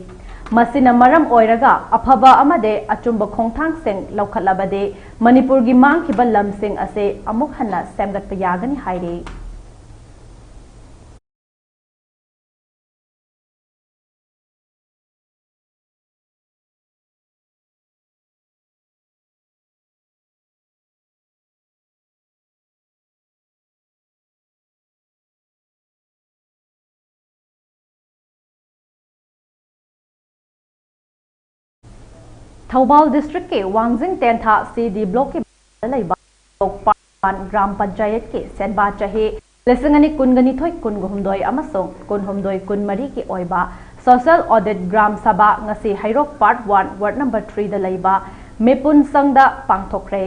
ꯃꯁꯤꯅ ꯃꯔꯝ ꯑꯣꯏꯔꯒ ꯑꯐꯕ ꯑꯃꯗꯤ ꯑꯆꯨꯝꯕ ꯈꯣꯡꯊꯥꯡꯁꯤꯡ ꯂꯧꯈꯠꯂꯕꯗꯤ ꯃꯅꯤꯄꯨꯔꯒꯤ ꯃꯥꯡꯈꯤꯕ ꯂꯝꯁꯤꯡ ꯑꯁꯤ ꯑꯃꯨꯛ ꯍꯟꯅ ꯁꯦꯝꯒꯠꯄ ꯌꯥꯒꯅꯤ ꯍꯥꯏꯔꯤ꯫ ꯊꯧꯕꯥꯜ district ꯀꯤ ꯋꯥꯡꯖꯤꯡ ꯇꯦꯟꯊꯥ C D block ꯀꯤ ꯂꯩꯕ ꯇꯣꯛꯄꯥꯟ ꯒ꯭ꯔꯥꯝ ꯄꯟꯆꯥꯌꯠꯀꯤ ꯁꯦꯟꯕꯥ ꯆꯍꯤ ꯂꯤꯁꯤꯡ ꯑꯅꯤ ꯀꯨꯟꯒ ꯅꯤꯊꯣꯏ ꯀꯨꯟꯒ ꯍꯨꯝꯗꯣꯏ ꯑꯃꯁꯨꯡ ꯀꯨꯟꯍꯨꯝꯗꯣꯏ ꯀꯨꯟꯃꯔꯤꯒꯤ ꯑꯣꯏꯕ social audit ꯒ꯭ꯔꯥꯝ ꯁꯚꯥ ꯉꯁꯤ ꯍꯩꯔꯣꯛ Part one Ward number three ꯗ ꯂꯩꯕ ꯃꯤꯄꯨꯟ ꯁꯪꯗ ꯄꯥꯡꯊꯣꯛꯈ꯭ꯔꯦ꯫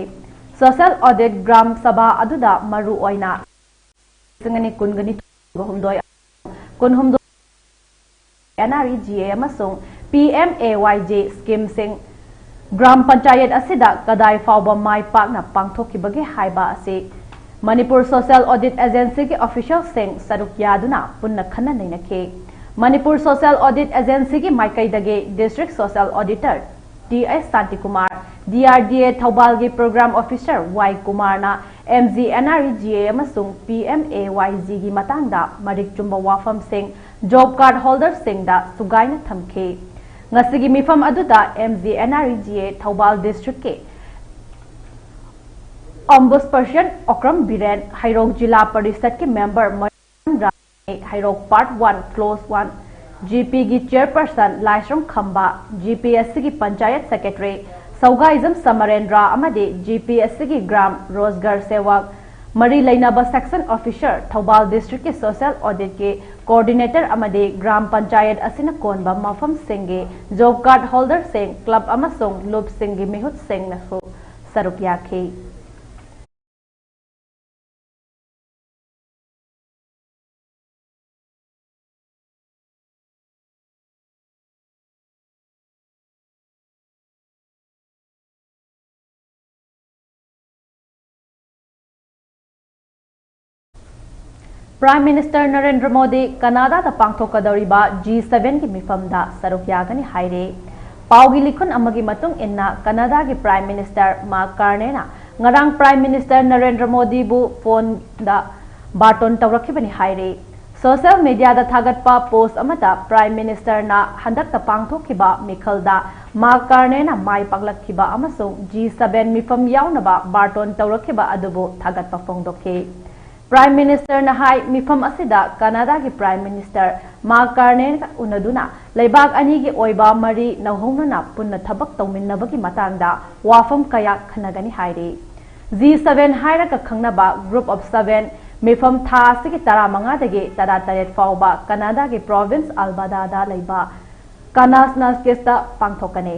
Social audit ꯒ꯭ꯔꯥꯝ ꯁꯚꯥ ꯑꯗꯨꯗ ꯃꯔꯨ ꯑꯣꯏꯅ ꯂꯤꯁꯤꯡ ꯑꯅꯤ ꯀꯨꯟꯒ ꯅꯤꯊꯣꯏ ꯀꯨꯟꯍꯨꯝꯗꯣꯏ ꯀꯨꯟꯍꯨꯝꯗꯣꯏ N R E G A ꯑꯃꯁꯨꯡ P M A Y G scheme ꯁꯤꯡ ꯒ꯭ꯔꯥꯝ ꯄꯟꯆꯥꯌꯠ ꯑꯁꯤꯗ ꯀꯗꯥꯏ ꯐꯥꯎꯕ ꯃꯥꯏ ꯄꯥꯛꯅ ꯄꯥꯡꯊꯣꯛꯈꯤꯕꯒꯦ ꯍꯥꯏꯕ ꯑꯁꯤ ꯃꯅꯤꯄꯨꯔ Social Audit Agency ꯒꯤ official ꯁꯤꯡ ꯁꯔꯨꯛ ꯌꯥꯗꯨꯅ ꯄꯨꯟꯅ ꯈꯟꯅ ꯅꯩꯅꯈꯤ꯫ ꯃꯅꯤꯄꯨꯔ Social Audit Agency ꯒꯤ ꯃꯥꯏꯀꯩꯗꯒꯤ District Social Auditor T S Shantikumar, D R D A ꯊꯧꯕꯥꯜꯒꯤ Program Officer Y ꯀꯨꯃꯥꯔꯅ M G N R E G A ꯑꯃꯁꯨꯡ P M A Y G ꯒꯤ ꯃꯇꯥꯡꯗ ꯃꯔꯤꯛ ꯆꯨꯝꯕ ꯋꯥꯐꯝꯁꯤꯡ job card holder ꯁꯤꯡꯗ ꯁꯨꯒꯥꯏꯅ ꯊꯝꯈꯤ꯫ ꯉꯁꯤꯒꯤ ꯃꯤꯐꯝ ꯑꯗꯨꯗ M G N R E G A Thoubal district ꯀꯤ Ombudsperson Okram Biren, ꯍꯩꯔꯣꯛ ꯖꯤꯂꯥ ꯄꯔꯤꯁꯠꯀꯤ member ꯃꯣꯏꯔꯥꯡ ꯔꯥꯅꯤ, ꯍꯩꯔꯣꯛ Part One, Clause One, GP ꯒꯤ chairperson ꯂꯥꯏꯁ꯭ꯔꯝ ꯈꯝꯕ, GPSC ꯒꯤ ꯄꯟꯆꯥꯌꯠ secretary ꯁꯧꯒꯥꯏꯖꯝ ꯁꯃꯔꯦꯟꯗ꯭ꯔ ꯑꯃꯗꯤ GPSC ꯒꯤ ꯒ꯭ꯔꯥꯝ ꯔꯣꯖꯒꯔ ꯁꯦꯋꯛ, ꯃꯔꯤ ꯂꯩꯅꯕ section officer, ꯊꯧꯕꯥꯜ district ꯀꯤ social audit ꯀꯤ coordinator ꯑꯃꯗꯤ ꯒ꯭ꯔꯥꯝ ꯄꯟꯆꯥꯌꯠ ꯑꯁꯤꯅ ꯀꯣꯟꯕ ꯃꯐꯝꯁꯤꯡꯒꯤ job card holder ꯁꯤꯡ, club ꯑꯃꯁꯨꯡ ꯂꯨꯞꯁꯤꯡꯒꯤ ꯃꯤꯍꯨꯠꯁꯤꯡꯅꯁꯨ ꯁꯔꯨꯛ ꯌꯥꯈꯤ꯫ Prime Minister Narendra Modi ꯀꯅꯥꯗꯥꯗ ꯄꯥꯡꯊꯣꯛꯀꯗꯧꯔꯤꯕ G seven ꯒꯤ ꯃꯤꯐꯝꯗ ꯁꯔꯨꯛ ꯌꯥꯒꯅꯤ ꯍꯥꯏꯔꯦ꯫ ꯄꯥꯎꯒꯤ ꯂꯤꯈꯨꯟ ꯑꯃꯒꯤ ꯃꯇꯨꯡ ꯏꯟꯅ, ꯀꯅꯥꯗꯥꯒꯤ Prime Minister ꯃꯥꯔꯛ ꯀꯥꯔꯅꯦꯅ ꯉꯔꯥꯡ Prime Minister ꯅꯔꯦꯟꯗ꯭ꯔ ꯃꯣꯗꯤꯕꯨ ꯐꯣꯟꯗ ꯕꯥꯔꯇꯣꯟ ꯇꯧꯔꯛꯈꯤꯕꯅꯤ ꯍꯥꯏꯔꯦ꯫ Social media ꯗ ꯊꯥꯒꯠꯄ post ꯑꯃꯗ Prime Minister ꯅ ꯍꯟꯗꯛꯇ ꯄꯥꯡꯊꯣꯛꯈꯤꯕ ꯃꯤꯈꯜꯗ ꯃꯥꯔꯛ ꯀꯥꯔꯅꯦꯅ ꯃꯥꯏ ꯄꯥꯛꯂꯛꯈꯤꯕ ꯑꯃꯁꯨꯡ G seven ꯃꯤꯐꯝ ꯌꯥꯎꯅꯕ ꯕꯥꯔꯇꯣꯟ ꯇꯧꯔꯛꯈꯤꯕ ꯑꯗꯨꯕꯨ ꯊꯥꯒꯠꯄ ꯐꯣꯡꯗꯣꯛꯈꯤ꯫ Prime Minister ꯅ ꯍꯥꯏ, ꯃꯤꯐꯝ ꯑꯁꯤꯗ ꯀꯅꯥꯗꯥꯒꯤ Prime Minister ꯃꯥꯔꯛ ꯀꯥꯔꯅꯦꯒ ꯎꯅꯗꯨꯅ ꯂꯩꯕꯥꯛ ꯑꯅꯤꯒꯤ ꯑꯣꯏꯕ ꯃꯔꯤ ꯅꯧꯍꯧꯅꯅ ꯄꯨꯟꯅ ꯊꯕꯛ ꯇꯧꯃꯤꯟꯅꯕꯒꯤ ꯃꯇꯥꯡꯗ ꯋꯥꯐꯝ ꯀꯌꯥ ꯈꯟꯅꯒꯅꯤ ꯍꯥꯏꯔꯤ꯫ G seven ꯍꯥꯏꯔꯒ ꯈꯪꯅꯕ Group of Seven ꯃꯤꯐꯝ ꯊꯥ ꯑꯁꯤꯒꯤ ꯇꯔꯥꯃꯉꯥꯗꯒꯤ ꯇꯔꯥꯇꯔꯦꯠ ꯐꯥꯎꯕ ꯀꯅꯥꯗꯥꯒꯤ province ꯑꯜꯕꯥꯗꯥꯗ ꯂꯩꯕ ꯀꯅꯥꯁꯅꯥꯁꯀꯦꯁꯇ ꯄꯥꯡꯊꯣꯛꯀꯅꯤ꯫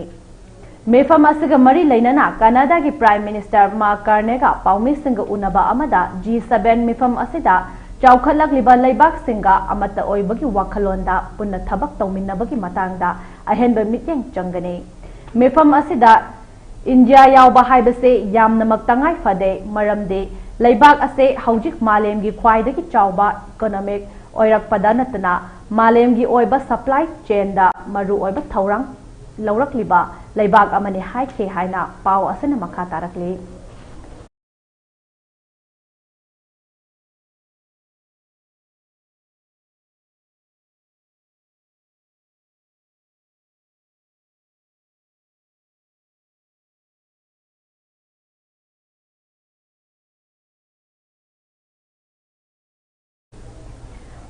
ꯃꯤꯐꯝ ꯑꯁꯤꯒ ꯃꯔꯤ ꯂꯩꯅꯅ ꯀꯅꯥꯗꯥꯒꯤ Prime Minister ꯃꯥꯔꯛ ꯀꯥꯔꯅꯦꯒ ꯄꯥꯎꯃꯤꯁꯤꯡꯒ ꯎꯅꯕ ꯑꯃꯗ G seven ꯃꯤꯐꯝ ꯑꯁꯤꯗ ꯆꯥꯎꯈꯠꯂꯛꯂꯤꯕ ꯂꯩꯕꯥꯛꯁꯤꯡꯒ ꯑꯃꯠꯇ ꯑꯣꯏꯕꯒꯤ ꯋꯥꯈꯜꯂꯣꯟꯗ ꯄꯨꯟꯅ ꯊꯕꯛ ꯇꯧꯃꯤꯟꯅꯕꯒꯤ ꯃꯇꯥꯡꯗ ꯑꯍꯦꯟꯕ ꯃꯤꯠꯌꯦꯡ ꯆꯪꯒꯅꯤ꯫ ꯃꯤꯐꯝ ꯑꯁꯤꯗ ꯏꯟꯗꯤꯌꯥ ꯌꯥꯎꯕ ꯍꯥꯏꯕꯁꯤ ꯌꯥꯝꯅꯃꯛ ꯇꯉꯥꯏ ꯐꯗꯦ, ꯃꯔꯝꯗꯤ ꯂꯩꯕꯥꯛ ꯑꯁꯤ ꯍꯧꯖꯤꯛ ꯃꯥꯂꯦꯝꯒꯤ ꯈ꯭ꯋꯥꯏꯗꯒꯤ ꯆꯥꯎꯕ economic ꯑꯣꯏꯔꯛꯄꯗ ꯅꯠꯇꯅ ꯃꯥꯂꯦꯝꯒꯤ ꯑꯣꯏꯕ supply chain ꯗ ꯃꯔꯨꯑꯣꯏꯕ ꯊꯧꯔꯥꯡ ꯂꯧꯔꯛꯂꯤꯕ ꯂꯩꯕꯥꯛ ꯑꯃꯅꯤ ꯍꯥꯏꯈꯤ ꯍꯥꯏꯅ ꯄꯥꯎ ꯑꯁꯤꯅ ꯃꯈꯥ ꯇꯥꯔꯛꯂꯤ꯫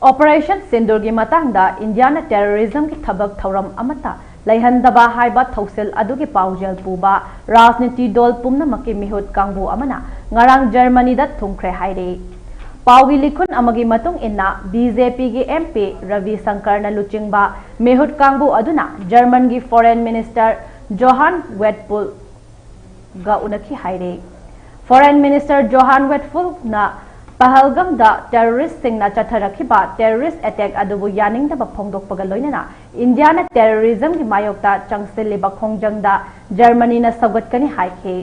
Operation ꯁꯤꯟꯗꯨꯔꯒꯤ ꯃꯇꯥꯡꯗ ꯏꯟꯗꯤꯌꯥꯅ terrorism ꯒꯤ ꯊꯕꯛ ꯊꯧꯔꯝ ꯑꯃꯠꯇ ꯂꯩꯍꯟꯗꯕ ꯍꯥꯏꯕ ꯊꯧꯁꯤꯜ ꯑꯗꯨꯒꯤ ꯄꯥꯎꯖꯦꯜ ꯄꯨꯕ ꯔꯥꯖꯅꯤꯇꯤ ꯗꯣꯜ ꯄꯨꯝꯅꯃꯛꯀꯤ ꯃꯤꯍꯨꯠ ꯀꯥꯡꯕꯨ ꯑꯃꯅ ꯉꯔꯥꯡ ꯖꯔꯃꯅꯤꯗ ꯊꯨꯡꯈ꯭ꯔꯦ ꯍꯥꯏꯔꯤ꯫ ꯄꯥꯎꯒꯤ ꯂꯤꯈꯨꯟ ꯑꯃꯒꯤ ꯃꯇꯨꯡ ꯏꯟꯅ, ꯕꯤ ꯖꯦ ꯄꯤꯒꯤ ꯑꯦꯝ ꯄꯤ ꯔꯕꯤ ꯁꯪꯀꯔꯅ ꯂꯨꯆꯤꯡꯕ ꯃꯤꯍꯨꯠ ꯀꯥꯡꯕꯨ ꯑꯗꯨꯅ ꯖꯔꯃꯟꯒꯤ Foreign Minister Johann Wadephul ꯒ ꯎꯅꯈꯤ ꯍꯥꯏꯔꯦ꯫ Foreign Minister Johann Wadephul ꯅ ꯄꯍꯜꯒꯝꯗ terrorist ꯁꯤꯡꯅ ꯆꯠꯊꯔꯛꯈꯤꯕ terrorist attack ꯑꯗꯨꯕꯨ ꯌꯥꯅꯤꯡꯗꯕ ꯐꯣꯡꯗꯣꯛꯄꯒ ꯂꯣꯏꯅꯅ ꯏꯟꯗꯤꯌꯥꯅ terrorism ꯒꯤ ꯃꯥꯌꯣꯛꯇ ꯆꯪꯁꯤꯜꯂꯤꯕ ꯈꯣꯡꯖꯪꯗ ꯖꯔꯃꯅꯤꯅ ꯁꯧꯒꯠꯀꯅꯤ ꯍꯥꯏꯈꯤ꯫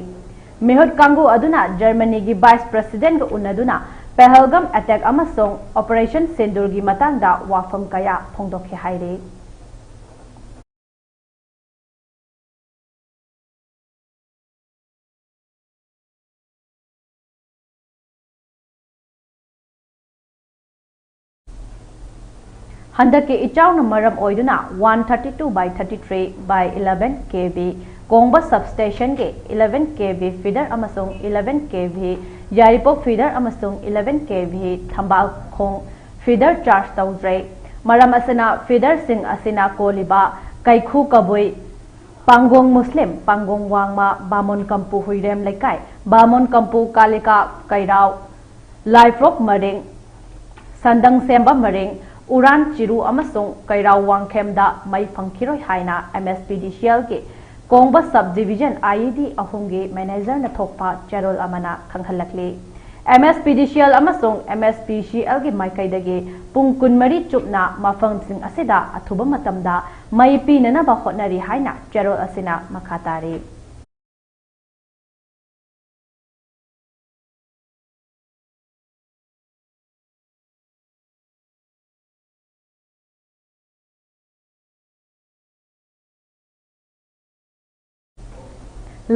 ꯃꯤꯍꯨꯠ ꯀꯥꯡꯕꯨ ꯑꯗꯨꯅ ꯖꯔꯃꯅꯤꯒꯤ Vice President ꯒ ꯎꯅꯗꯨꯅ ꯄꯍꯜꯒꯝ attack ꯑꯃꯁꯨꯡ Operation ꯁꯤꯟꯗꯨꯔꯒꯤ ꯃꯇꯥꯡꯗ ꯋꯥꯐꯝ ꯀꯌꯥ ꯐꯣꯡꯗꯣꯛꯈꯤ ꯍꯥꯏꯔꯤ꯫ ꯍꯟꯗꯛꯀꯤ ꯏꯆꯥꯎꯅ ꯃꯔꯝ ꯑꯣꯏꯗꯨꯅ one thirty two by thirty three by eleven K V ꯀꯣꯡꯕ substation ꯒꯤ eleven K V feeder ꯑꯃꯁꯨꯡ eleven K V ꯌꯥꯏꯔꯤꯄꯣꯛ feeder ꯑꯃꯁꯨꯡ eleven K V ꯊꯝꯕꯥꯜꯈꯣꯡ feeder charge ꯇꯧꯗ꯭ꯔꯦ꯫ ꯃꯔꯝ ꯑꯁꯤꯅ feeder ꯁꯤꯡ ꯑꯁꯤꯅ ꯀꯣꯜꯂꯤꯕ ꯀꯩꯈꯨ ꯀꯕꯨꯏ, ꯄꯥꯡꯒꯣꯡ ꯃꯨꯁꯂꯤꯝ, ꯄꯥꯡꯒꯣꯡ ꯋꯥꯡꯃ, ꯕꯥꯃꯣꯟ ꯀꯝꯄꯨ ꯍꯨꯏꯔꯦꯝ ꯂꯩꯀꯥꯏ, ꯕꯥꯃꯣꯟ ꯀꯝꯄꯨ ꯀꯥꯂꯤꯀꯥ ꯀꯩꯔꯥꯎ, ꯂꯥꯏꯐ꯭ꯔꯣꯛ ꯃꯔꯤꯡ, ꯁꯟꯗꯪ ꯁꯦꯝꯕ ꯃꯔꯤꯡ, ꯎꯔꯥꯟ ꯆꯤꯔꯨ ꯑꯃꯁꯨꯡ ꯀꯩꯔꯥꯎ ꯋꯥꯡꯈꯦꯝꯗ ꯃꯩ ꯐꯪꯈꯤꯔꯣꯏ ꯍꯥꯏꯅ M S P D C L ꯒꯤ ꯀꯣꯡꯕ sub division I E D ꯑꯍꯨꯝꯒꯤ manager ꯅ ꯊꯣꯛꯄ ꯆꯦꯔꯣꯜ ꯑꯃꯅ ꯈꯪꯍꯜꯂꯛꯂꯤ꯫ M S P D C L ꯑꯃꯁꯨꯡ M S P C L ꯒꯤ ꯃꯥꯏꯀꯩꯗꯒꯤ ꯄꯨꯡ ꯀꯨꯟꯃꯔꯤ ꯆꯨꯞꯅ ꯃꯐꯝꯁꯤꯡ ꯑꯁꯤꯗ ꯑꯊꯨꯕ ꯃꯇꯝꯗ ꯃꯩ ꯄꯤꯅꯅꯕ ꯍꯣꯠꯅꯔꯤ ꯍꯥꯏꯅ ꯆꯦꯔꯣꯜ ꯑꯁꯤꯅ ꯃꯈꯥ ꯇꯥꯔꯤ꯫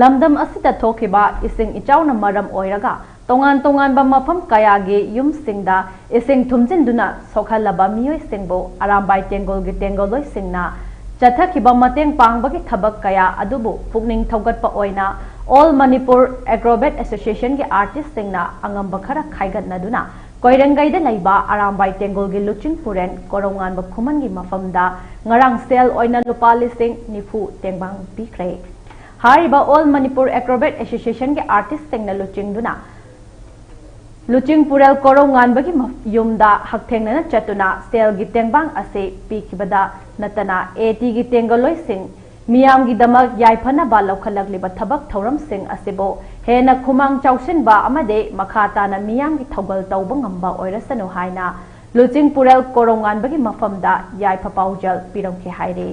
ꯂꯝꯗꯝ ꯑꯁꯤꯗ ꯊꯣꯛꯈꯤꯕ ꯏꯁꯤꯡ ꯏꯆꯥꯎꯅ ꯃꯔꯝ ꯑꯣꯏꯔꯒ ꯇꯣꯉꯥꯟ ꯇꯣꯉꯥꯟꯕ ꯃꯐꯝ ꯀꯌꯥꯒꯤ ꯌꯨꯝꯁꯤꯡꯗ ꯏꯁꯤꯡ ꯊꯨꯝꯖꯤꯟꯗꯨꯅ ꯁꯣꯛꯍꯜꯂꯕ ꯃꯤꯑꯣꯏꯁꯤꯡꯕꯨ ꯑꯔꯥꯝꯕꯥꯏ ꯇꯦꯡꯒꯣꯜꯒꯤ ꯇꯦꯡꯒꯣꯜꯂꯣꯏꯁꯤꯡꯅ ꯆꯠꯊꯈꯤꯕ ꯃꯇꯦꯡ ꯄꯥꯡꯕꯒꯤ ꯊꯕꯛ ꯀꯌꯥ ꯑꯗꯨꯕꯨ ꯄꯨꯛꯅꯤꯡ ꯊꯧꯒꯠꯄ ꯑꯣꯏꯅ All Manipur Acrobat Association ꯒꯤ artist ꯁꯤꯡꯅ ꯑꯉꯝꯕ ꯈꯔ ꯈꯥꯏꯒꯠꯅꯗꯨꯅ ꯀꯣꯏꯔꯦꯡꯒꯩꯗ ꯂꯩꯕ ꯑꯔꯥꯝꯕꯥꯏ ꯇꯦꯡꯒꯣꯜꯒꯤ ꯂꯨꯆꯤꯡ ꯄꯨꯔꯦꯜ ꯀꯣꯔꯧꯉꯥꯟꯕ ꯈꯨꯃꯟꯒꯤ ꯃꯐꯝꯗ ꯉꯔꯥꯡ ꯁꯦꯜ ꯑꯣꯏꯅ ꯂꯨꯄꯥ ꯂꯤꯁꯤꯡ ꯅꯤꯐꯨ ꯇꯦꯡꯕꯥꯡ ꯄꯤꯈ꯭ꯔꯦ꯫ ꯍꯥꯏꯔꯤꯕ All Manipur Acrobat Associationꯒꯤ artistꯁꯤꯡꯅ ꯂꯨꯆꯤꯡꯗꯨꯅ ꯂꯨꯆꯤꯡ ꯄꯨꯔꯦꯜ ꯀꯣꯔꯧꯉꯥꯟꯕꯒꯤ ꯃ-, ꯌꯨꯝꯗ ꯍꯛꯊꯦꯡꯅꯅ ꯆꯠꯇꯨꯅ ꯁꯦꯜꯒꯤ ꯇꯦꯡꯕꯥꯡ ꯑꯁꯤ ꯄꯤꯈꯤꯕꯗ ꯅꯠꯇꯅ ATꯒꯤ ꯇꯦꯡꯒꯣꯜꯂꯣꯏꯁꯤꯡ ꯃꯤꯌꯥꯝꯒꯤꯗꯃꯛ ꯌꯥꯏꯐꯅꯕ ꯂꯧꯈꯠꯂꯛꯂꯤꯕ ꯊꯕꯛ ꯊꯧꯔꯝꯁꯤꯡ ꯑꯁꯤꯕꯨ ꯍꯦꯟꯅ ꯈꯨꯃꯥꯡ ꯆꯥꯎꯁꯤꯟꯕ ꯑꯃꯗꯤ ꯃꯈꯥ ꯇꯥꯅ ꯃꯤꯌꯥꯝꯒꯤ ꯊꯧꯒꯜ ꯇꯧꯕ ꯉꯝꯕ ꯑꯣꯏꯔꯁꯅꯨ ꯍꯥꯏꯅ ꯂꯨꯆꯤꯡ ꯄꯨꯔꯦꯜ ꯀꯣꯔꯧꯉꯥꯟꯕꯒꯤ ꯃꯐꯝꯗ ꯌꯥꯏꯐ ꯄꯥꯎꯖꯦꯜ ꯄꯤꯔꯝꯈꯤ ꯍꯥꯏꯔꯤ꯫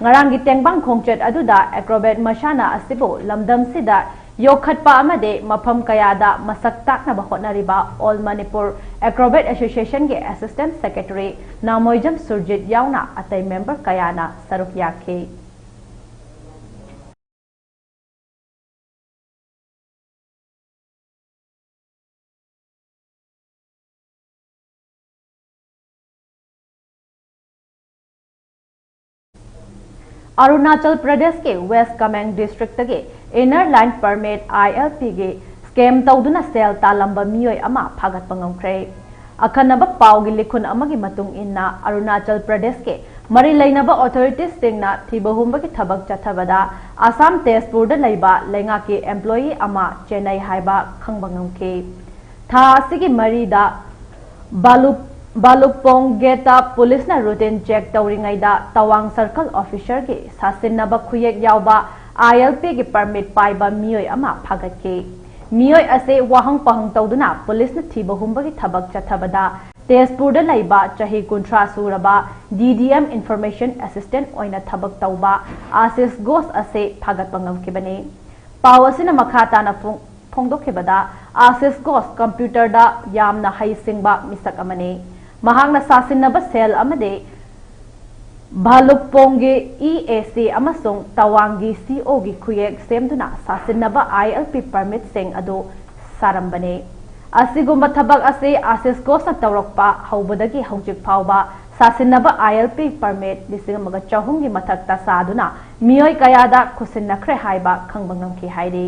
ꯉꯔꯥꯡꯒꯤ ꯇꯦꯡꯕꯥꯡ ꯈꯣꯡꯆꯠ ꯑꯗꯨꯗ acrobat ꯃꯁꯥꯟꯅ ꯑꯁꯤꯕꯨ ꯂꯝꯗꯝꯁꯤꯗ ꯌꯣꯛꯈꯠꯄ ꯑꯃꯗꯤ ꯃꯐꯝ ꯀꯌꯥꯗ ꯃꯁꯛ ꯇꯥꯛꯅꯕ ꯍꯣꯠꯅꯔꯤꯕ All Manipur Acrobat Associationꯒꯤ Assistant Secretary ꯅꯥꯃꯣꯏꯖꯝ Surjit ꯌꯥꯎꯅ ꯑꯇꯩ member ꯀꯌꯥꯅ ꯁꯔꯨꯛ ꯌꯥꯈꯤ꯫ ꯑꯔꯨꯅꯥꯆꯜ ꯄ꯭ꯔꯗꯦꯁꯀꯤ West Kameng districtꯇꯒꯤ Inner Line Permit, ILPꯒꯤ scam ꯇꯧꯗꯨꯅ ꯁꯦꯜ ꯇꯥꯜꯂꯝꯕ ꯃꯤꯑꯣꯏ ꯑꯃ ꯐꯥꯒꯠꯄ ꯉꯝꯈ꯭ꯔꯦ꯫ ꯑꯈꯟꯅꯕ ꯄꯥꯎꯒꯤ ꯂꯤꯈꯨꯟ ꯑꯃꯒꯤ ꯃꯇꯨꯡ ꯏꯟꯅ, ꯑꯔꯨꯅꯥꯆꯜ ꯄ꯭ꯔꯗꯦꯁꯀꯤ ꯃꯔꯤ ꯂꯩꯅꯕ authoritiesꯁꯤꯡꯅ ꯊꯤꯕ ꯍꯨꯝꯕꯒꯤ ꯊꯕꯛ ꯆꯠꯊꯕꯗ ꯑꯁꯥꯝ ꯇꯦꯖꯄꯨꯔꯗ ꯂꯩꯕ ꯂꯩꯉꯥꯛꯀꯤ employee ꯑꯃ ꯆꯦꯟꯅꯩ ꯍꯥꯏꯕ ꯈꯪꯕ ꯉꯝꯈꯤ꯫ ꯊꯥ ꯑꯁꯤꯒꯤ ꯃꯔꯤꯗ ꯕꯥꯂꯨ-, ꯕꯥꯂꯨꯛꯄꯣꯡ ꯒꯦꯠꯇ ꯄꯨꯂꯤꯁꯅ routine check ꯇꯧꯔꯤꯉꯩꯗ ꯇꯋꯥꯡ circle officerꯒꯤ ꯁꯥꯁꯤꯟꯅꯕ ꯈꯨꯌꯦꯛ ꯌꯥꯎꯕ ILPꯒꯤ permit ꯄꯥꯏꯕ ꯃꯤꯑꯣꯏ ꯑꯃ ꯐꯥꯒꯠꯈꯤ꯫ ꯃꯤꯑꯣꯏ ꯑꯁꯤ ꯋꯥꯍꯪ ꯄꯥꯎꯍꯪ ꯇꯧꯗꯨꯅ ꯄꯨꯂꯤꯁꯅ ꯊꯤꯕ ꯍꯨꯝꯕꯒꯤ ꯊꯕꯛ ꯆꯠꯊꯕꯗ ꯇꯦꯖꯄꯨꯔꯗ ꯂꯩꯕ ꯆꯍꯤ ꯀꯨꯟꯊ꯭ꯔꯥ ꯁꯨꯔꯕ DDM Information Assistant ꯑꯣꯏꯅ ꯊꯕꯛ ꯇꯧꯕ ꯑꯥꯁꯤꯁ ꯘꯣꯁ ꯑꯁꯤ ꯐꯥꯒꯠꯄ ꯉꯝꯈꯤꯕꯅꯤ꯫ ꯄꯥꯎ ꯑꯁꯤꯅ ꯃꯈꯥ ꯇꯥꯅ ꯐꯣꯡ-, ꯐꯣꯡꯗꯣꯛꯈꯤꯕꯗ, ꯑꯥꯁꯤꯁ ꯘꯣꯁ computerꯗ ꯌꯥꯝꯅ ꯍꯩꯁꯤꯡꯕ ꯃꯤꯁꯛ ꯑꯃꯅꯤ꯫ ꯃꯍꯥꯛꯅ ꯁꯥꯁꯤꯟꯅꯕ ꯁꯦꯜ ꯑꯃꯗꯤ ꯚꯥꯂꯨꯛꯄꯣꯡꯒꯤ EAC ꯑꯃꯁꯨꯡ ꯇꯋꯥꯡꯒꯤ COꯒꯤ ꯈꯨꯌꯦꯛ ꯁꯦꯝꯗꯨꯅ ꯁꯥꯁꯤꯟꯅꯕ ILP permitꯁꯤꯡ ꯑꯗꯨ ꯁꯥꯔꯝꯕꯅꯤ꯫ ꯑꯁꯤꯒꯨꯝꯕ ꯊꯕꯛ ꯑꯁꯤ ꯑꯥꯁꯤꯁ ꯘꯣꯁꯅ ꯇꯧꯔꯛꯄ ꯍꯧꯕꯗꯒꯤ ꯍꯧꯖꯤꯛ ꯐꯥꯎꯕ ꯁꯥꯁꯤꯟꯅꯕ ILP permit ꯂꯤꯁꯤꯡ ꯑꯃꯒ ꯆꯍꯨꯝꯒꯤ ꯃꯊꯛꯇ ꯁꯥꯗꯨꯅ ꯃꯤꯑꯣꯏ ꯀꯌꯥꯗ ꯈꯨꯠꯁꯤꯟꯅꯈ꯭ꯔꯦ ꯍꯥꯏꯕ ꯈꯪꯕ ꯉꯝꯈꯤ ꯍꯥꯏꯔꯤ꯫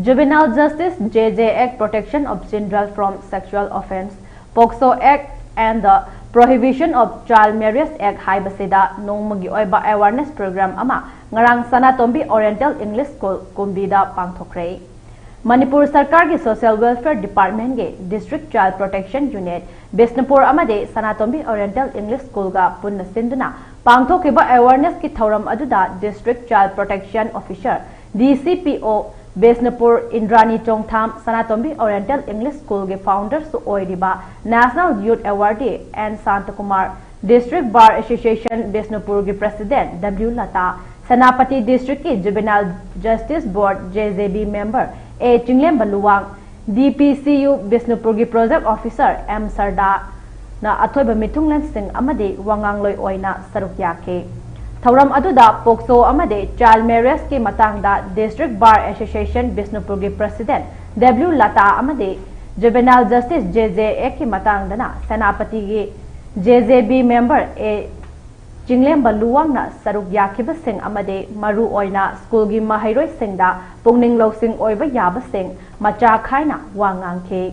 Juvenile Justice, J J Act, Protection of Children from Sexual Offence, POCSO Act and the Prohibition of Child Marriage Act ꯍꯥꯏꯕꯁꯤꯗ ꯅꯣꯡꯃꯒꯤ ꯑꯣꯏꯕ awareness program ꯑꯃ ꯉꯔꯥꯡ ꯁꯅꯥꯇꯣꯝꯕꯤ Oriental English School ꯀꯨꯝꯕꯤꯗ ꯄꯥꯡꯊꯣꯛꯈ꯭ꯔꯦ꯫ ꯃꯅꯤꯄꯨꯔ ꯁꯔꯀꯥꯔꯒꯤ Social Welfare Departmentꯀꯤ District Child Protection Unit, Bishnupur ꯑꯃꯗꯤ ꯁꯅꯥꯇꯣꯝꯕꯤ Oriental English Schoolꯒ ꯄꯨꯟꯅ ꯁꯤꯟꯗꯨꯅ ꯄꯥꯡꯊꯣꯛꯈꯤꯕ awarenessꯀꯤ ꯊꯧꯔꯝ ꯑꯗꯨꯗ District Child Protection Officer, D C P O, Bishnupur, ꯏꯟꯗ꯭ꯔꯥꯅꯤ ꯆꯣꯡꯊꯥꯝ, ꯁꯅꯥꯇꯣꯝꯕꯤ Oriental English Schoolꯒꯤ founderꯁꯨ ꯑꯣꯏꯔꯤꯕ National Youth Awardee N ꯁꯥꯟꯇꯀꯨꯃꯥꯔ, District Bar Association ꯕꯤꯁꯅꯨꯄꯨꯔꯒꯤ President W Lata, Senapati Districtꯀꯤ Juvenile Justice Board, J J B, member A ꯆꯤꯡꯂꯦꯝꯕ Luwang, D P C U ꯕꯤꯁꯅꯨꯄꯨꯔꯒꯤ Project Officer M ꯁꯔꯗꯥꯅ ꯑꯊꯣꯏꯕ ꯃꯤꯊꯨꯡꯂꯦꯟꯁꯤꯡ ꯑꯃꯗꯤ ꯋꯥꯉꯥꯡꯂꯣꯏ ꯑꯣꯏꯅ ꯁꯔꯨꯛ ꯌꯥꯈꯤ꯫ ꯊꯧꯔꯝ ꯑꯗꯨꯗ POCSO ꯑꯃꯗꯤ Child Marriageꯀꯤ ꯃꯇꯥꯡꯗ District Bar Association ꯕꯤꯁꯅꯨꯄꯨꯔꯒꯤ President W Lata ꯑꯃꯗꯤ Juvenile Justice, J J Actꯀꯤ ꯃꯇꯥꯡꯗꯅ ꯁꯦꯅꯥꯄꯇꯤꯒꯤ J J B member A ꯆꯤꯡꯂꯦꯝꯕ ꯂꯨꯋꯥꯡꯅ ꯁꯔꯨꯛ ꯌꯥꯈꯤꯕꯁꯤꯡ ꯑꯃꯗꯤ ꯃꯔꯨ ꯑꯣꯏꯅ schoolꯒꯤ ꯃꯍꯩꯔꯣꯏꯁꯤꯡꯗ ꯄꯨꯛꯅꯤꯡ ꯂꯧꯁꯤꯡ ꯑꯣꯏꯕ ꯌꯥꯕꯁꯤꯡ ꯃꯆꯥ ꯈꯥꯏꯅ ꯋꯥ ꯉꯥꯡꯈꯤ꯫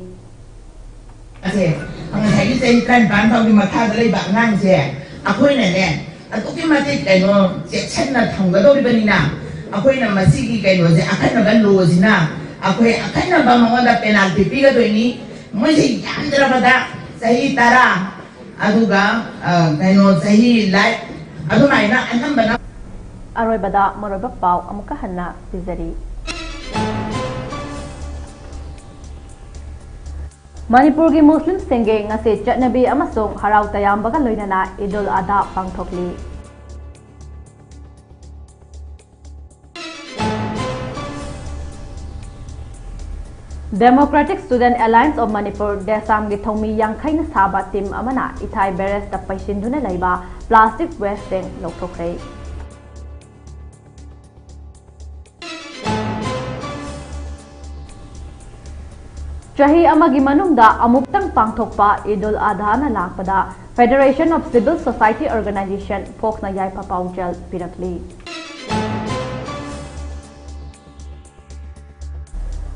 ꯑꯁꯦ, ꯉꯁꯥꯏꯒꯤ ꯆꯍꯤ ꯇꯔꯥꯅꯤꯄꯥꯟ ꯐꯥꯎꯒꯤ ꯃꯈꯥꯗ ꯂꯩꯕ ꯑꯉꯥꯡꯁꯦ ꯑꯩꯈꯣꯏꯅꯅꯦ ꯑꯗꯨꯛꯀꯤ ꯃꯇꯤꯛ ꯀꯩꯅꯣ ꯆꯦꯛꯁꯤꯟꯅ ꯊꯝꯒꯗꯧꯔꯤꯕꯅꯤꯅ, ꯑꯩꯈꯣꯏꯅ ꯃꯁꯤꯒꯤ ꯀꯩꯅꯣꯁꯦ, ꯑꯈꯟꯅꯕ lawꯁꯤꯅ ꯑꯩꯈꯣꯏ ꯑꯈꯟꯅꯕ ꯃꯉꯣꯟꯗ penalty ꯄꯤꯒꯗꯣꯏꯅꯤ꯫ ꯃꯣꯏꯁꯦ ꯌꯥꯝꯗ꯭ꯔꯕꯗ ꯆꯍꯤ ꯇꯔꯥ, ꯑꯗꯨꯒ, ꯑ, ꯀꯩꯅꯣ, ꯆꯍꯤ life, ꯑꯗꯨꯃꯥꯏꯅ ꯑꯅꯝꯕꯅ꯫ ꯑꯔꯣꯏꯕꯗ ꯃꯔꯨꯑꯣꯏꯕ ꯄꯥꯎ ꯑꯃꯨꯛꯀ ꯍꯟꯅ ꯄꯤꯖꯔꯤ꯫ ꯃꯅꯤꯄꯨꯔꯒꯤ ꯃꯨꯁꯂꯤꯝꯁꯤꯡꯒꯤ ꯉꯁꯤ ꯆꯠꯅꯕꯤ ꯑꯃꯁꯨꯡ ꯍꯔꯥꯎ ꯇꯌꯥꯝꯕꯒ ꯂꯣꯏꯅꯅ ꯏꯗꯨꯜ ꯑꯗꯥ ꯄꯥꯡꯊꯣꯛꯂꯤ꯫ Democratic Student Alliance of Manipur, ꯗꯦꯁꯥꯝꯒꯤ ꯊꯧꯃꯤ ꯌꯥꯡꯈꯩꯅ ꯁꯥꯕ team ꯑꯃꯅ ꯏꯊꯥꯏ barrageꯇ ꯄꯩꯁꯤꯟꯗꯨꯅ ꯂꯩꯕ plastic wasteꯁꯤꯡ ꯂꯧꯊꯣꯛꯈ꯭ꯔꯦ꯫ ꯆꯍꯤ ꯑꯃꯒꯤ ꯃꯅꯨꯡꯗ ꯑꯃꯨꯛꯇꯪ ꯄꯥꯡꯊꯣꯛꯄ ꯏꯗꯨꯜ ꯑꯗꯥꯅ ꯂꯥꯛꯄꯗ Federation of Civil Society Organization, ꯐꯣꯛꯁꯅ ꯌꯥꯏꯐ ꯄꯥꯎꯖꯦꯜ ꯄꯤꯔꯛꯂꯤ꯫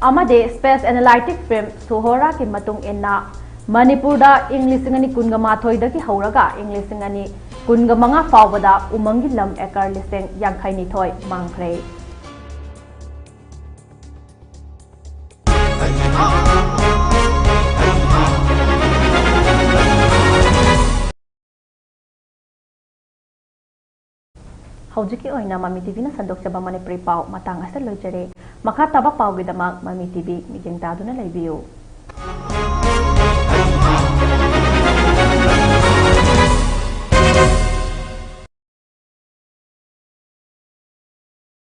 ꯑꯃꯗꯤ Space Analytic Firm Suhora ꯒꯤ ꯃꯇꯨꯡ ꯏꯟꯅ, ꯃꯅꯤꯄꯨꯔꯗ ꯏꯪ ꯂꯤꯁꯤꯡ ꯑꯅꯤ ꯀꯨꯟꯒ ꯃꯥꯊꯣꯏꯗꯒꯤ ꯍꯧꯔꯒ ꯏꯪ ꯂꯤꯁꯤꯡ ꯑꯅꯤ ꯀꯨꯟꯒ ꯃꯉꯥ ꯐꯥꯎꯕꯗ ꯎꯃꯪꯒꯤ ꯂꯝ acre ꯂꯤꯁꯤꯡ ꯌꯥꯡꯈꯩ ꯅꯤꯊꯣꯏ ꯃꯥꯡꯈ꯭ꯔꯦ꯫ ꯍꯧꯖꯤꯛꯀꯤ ꯑꯣꯏꯅ ꯃꯃꯤ ꯇꯤꯚꯤꯅ ꯁꯟꯗꯣꯛꯆꯕ ꯃꯅꯤꯄꯨꯔꯤ ꯄꯥꯎ ꯃꯇꯥꯡ ꯑꯁꯤꯗ ꯂꯣꯏꯖꯔꯦ꯫ ꯃꯈꯥ ꯇꯥꯕ ꯄꯥꯎꯒꯤꯗꯃꯛ ꯃꯃꯤ ꯇꯤꯚꯤ ꯃꯤꯠꯌꯦꯡ ꯇꯥꯗꯨꯅ ꯂꯩꯕꯤꯌꯨ꯫